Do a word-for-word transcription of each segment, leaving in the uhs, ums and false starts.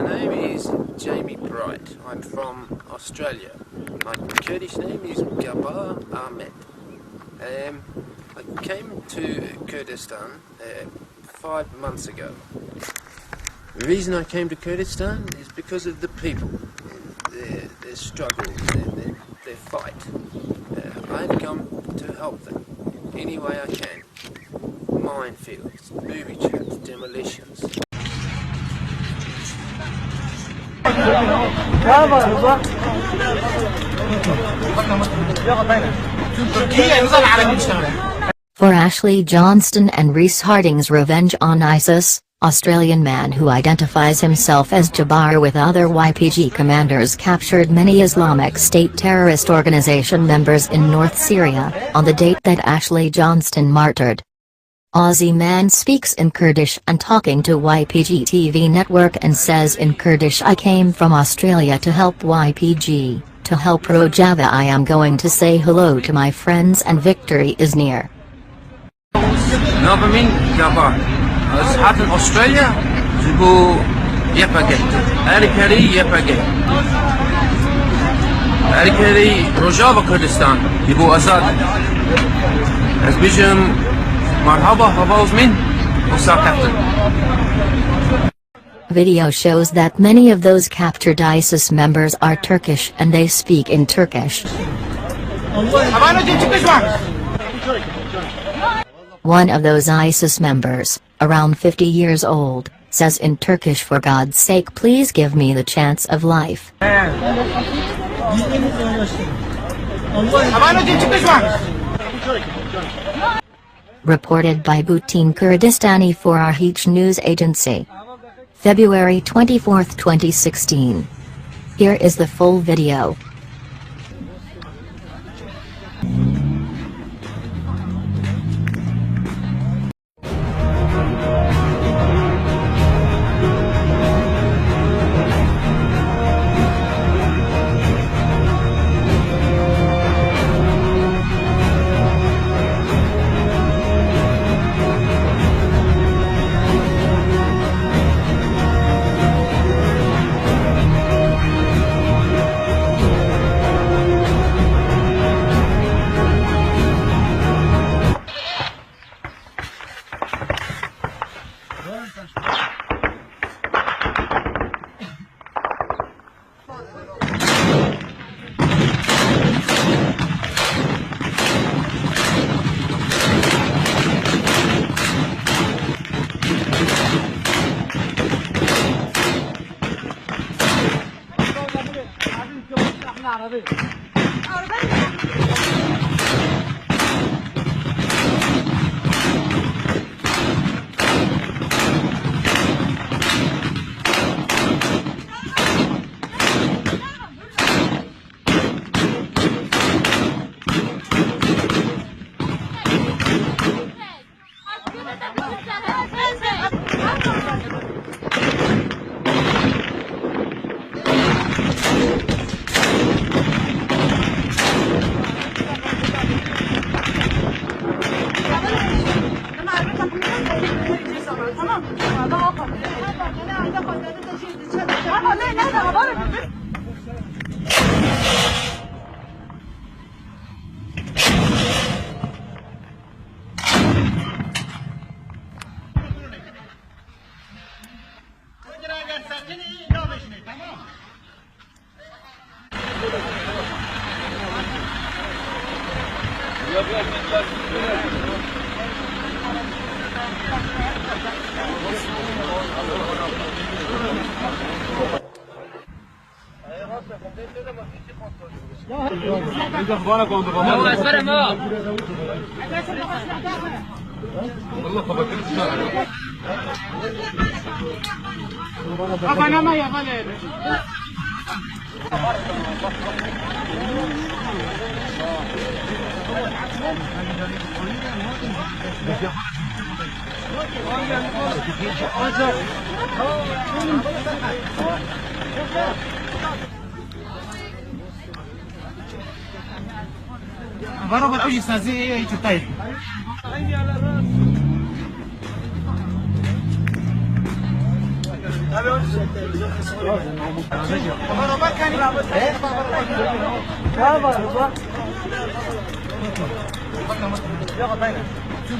My name is Jamie Bright. I'm from Australia. My Kurdish name is Gabar Ahmed. Um, I came to Kurdistan uh, five months ago. The reason I came to Kurdistan is because of the people, their, their struggle, their, their, their fight. Uh, I've come to help them any way I can. Minefields, booby traps, demolitions. For Ashley Johnston and Reese Harding's revenge on ISIS, Australian man who identifies himself as Jabbar with other Y P G commanders captured many Islamic State terrorist organization members in North Syria on the date that Ashley Johnston martyred. Aussie man speaks in Kurdish and talking to Y P G T V network and says in Kurdish, "I came from Australia to help Y P G, to help Rojava. I am going to say hello to my friends and victory is near." Navê min Gabar. Ez hatim Australya ji bo Y P G. Erkerî Y P G. Erkerî Rojava Kurdistan. Ji bo azad. Ez bijim merhaba, hava û min û serkeftin. Video shows that many of those captured ISIS members are Turkish and they speak in Turkish. One of those ISIS members, around fifty years old, says in Turkish, "For God's sake, please give me the chance of life." Reported by Butin Kurdistani for Arhiç News Agency. February twenty-fourth, twenty sixteen. Here is the full video.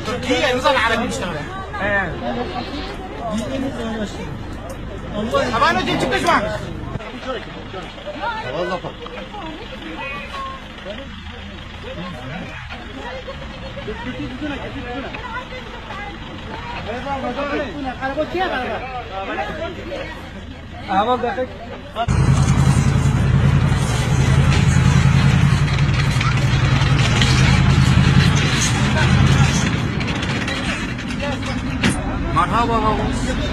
تركيا، نظام عربي بيشتغل. طبعا انت جبت ايش معك؟ Merhaba,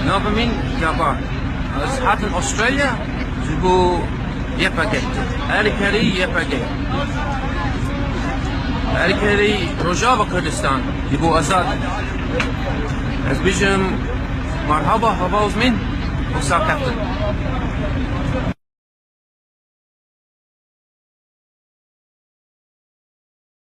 navê min Cabbar. Ez hatim Australya ji bo Y P G. Erkerî Y P G. Erkerî Rojava Kurdistan ji bo azad. Ez bijim merhaba, hevaz min û serkeftin.